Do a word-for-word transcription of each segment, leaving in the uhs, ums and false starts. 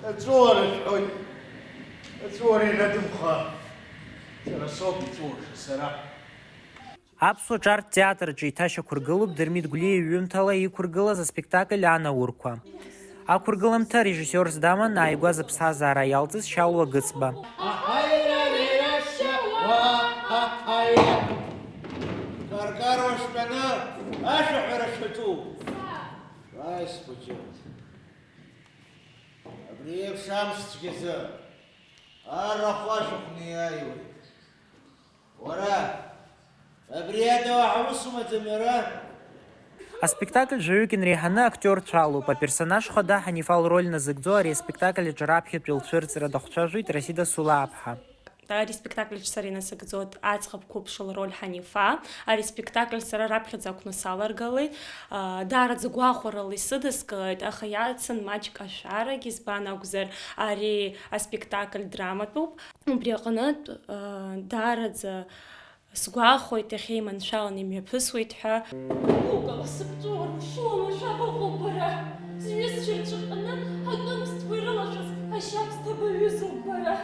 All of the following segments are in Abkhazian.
Аҵәуара шәҳәоит. Аҵәуара инадымха. Сара соуп иҵәуаша, сара. Аԥсуа ҿартә театр аҿы еиҭашьақәыргылоуп Дырмит Гәлиа иҩымҭала иқәыргылаз аспектакль Анаурқәа. Ақәыргыламҭа арежиссиорс даман ааигәа зыԥсҭазаара иалҵыз Шьалуа Гыцба. Каркаруа шәтәаны ашәаҳәара шәаҿу. Шәааи, схәыҷы. Абри еиԥш амш цәгьазы арахә ашәахәны иааиуеит. Уара, абри ада уаҳа ус умаӡами, уара? Аспектакль жәаҩык инреиҳаны актиорцәа алоуп. Аперсонаж хада Ҳанифа лроль назыгӡо ари аспектакль аҿы раԥхьатәи лцәырҵра дахцәажәоит Расида Сулааԥҳа. Ари аспектакль аҿы сара инасыгӡоит аӡӷаб қәыԥш лроль Ҳанифа. Ари аспектакль сара раԥхьаӡа акәны саларгалеит. Аа, даараӡа гәахәарала исыдыскылеит, аха иацын маҷк ашәарагь, избан акәзар, ари аспектакль драматәуп. Убри аҟнытә, аа, даараӡа сгәахәуеит, иахьа иманшәаланы имҩаԥысуеит ҳәа. Гәыкала сыбҵәуар ушуама, шәабаҟоу бара? Зҩызцәа рҿы ҟаны атәым ԥстәқәа ирылашәаз ашьабсҭа баҩызоуп бара.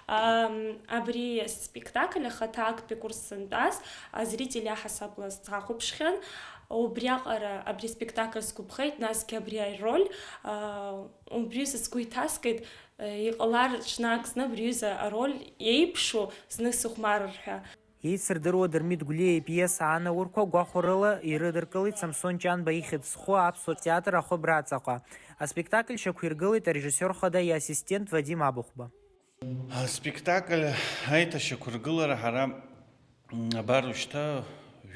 Ам, абри аспектакль ахаҭа актәи курс сынтәаз, азритель аҳасабала сахәаԥшхьан. Убриаҟара абри аспектакль сгәаԥхеит, насгьы абри ароль, а, убри сгәы иҭаскит, а, иҟалар ҽнак зны абри аҩыза ароль еиԥшу зны сыхәмарыр ҳәа. Еицырдыруа Дырмит Гәлиа ипиеса Анаурқәа гәахәарыла ирыдыркылеит Самсон Ҷанба ихьӡ зху аԥсуа театр ахыбра аҵаҟа. Аспектакль шьақәиргылеит арежиссиор хада иассистент Вадим Абыхәба. Аспектакль аиҭашьақәыргылара ҳара, м, абар уажәшьҭа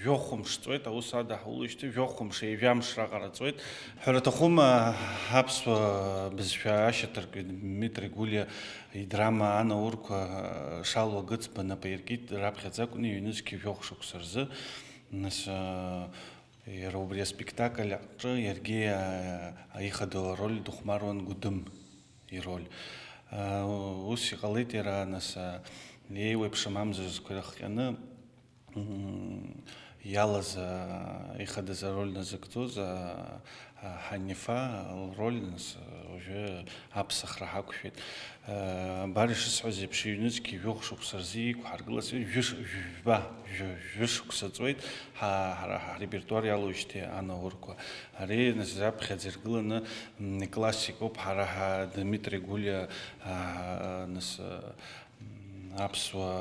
жәохәымш ҵуеит, аус адаҳулоижьҭеи жәохәымш, ҩажәамш раҟара ҵуеит. Ҳәара аҭахума, аԥсуа бызшәа ашьаҭаркҩы Дмитри Гәлиа идрама Анаурқәа Шалуа Гыцба нап аиркит, раԥхьаӡа акәны ҩнызқьи жәохә шықәса рзы. Нас, а, иара убри аспектакль аҿы иаргьы, а, ихадоу ароль дыхәмаруан Гәыдым ироль. А, ус иҟалеит иара, нас, а, еиуеиԥшым амзызқәа ирыхҟьаны, м, иалаз, а, ихадаз ароль назыгӡоз, а, а, Ҳанифа лроль, нас, а, уажәы аԥсахра ҳақәшәеит. А, абар ишысҳәаз еиԥш, ҩнызқьи жәохә шықәса рзы иқәҳаргылаз жәыш-, жәба, жәы-, жәышықәса ҵуеит, ҳа-, ҳара ҳрепертуар иалоуижьҭеи Анаурқәа. Ари, нас, раԥхьаӡа иргыланы, м, классикоуп, ҳара ҳа-, Дмитри Гәлиа, а, нас, а, м, аԥсуа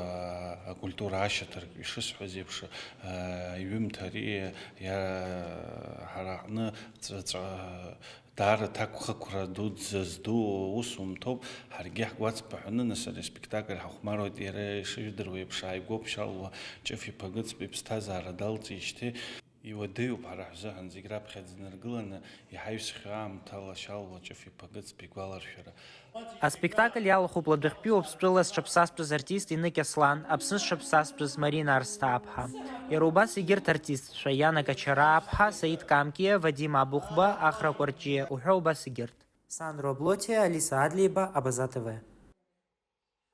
акультура ашьаҭаркҩы ишысҳәаз еиԥш, а, иҩымҭа ари иа-, ҳара ҳҟны ҵәа-, ҵәа-, даара ҭакәхақәра дуӡӡа зду усумҭоуп. Ҳаргьы ҳгәацԥаҳәаны, нас, ари аспектакль ҳахәмаруеит, иара ишыжәдыруа еиԥш, ааигәоуп Шьалуа Ҷыф-иԥа Гыцба иԥсҭазаара далҵижьҭеи. Иуадаҩуп ҳара ҳзыҳәан зегь раԥхьаӡа инаргыланы, иҳаҩсхьоу аамҭала Шьалуа Ҷыф-иԥа Гыцба игәаларшәара. Аспектакль иалахәуп Ладәахьтәи Уаԥстәыла зҽаԥсазтәыз артист Инык Аслан, Аԥсны зҽаԥсазтәыз Марина Арсҭааԥҳа. Иара убас егьырҭ артистцәа, Иана Качарааԥҳа, Саид Камкиа, Вадим Абыхәба, Ахра Кәарҷиа уҳәа убас егьырҭ. Сандро Блотиа, Алиса Адлеиба, Абаза Т В.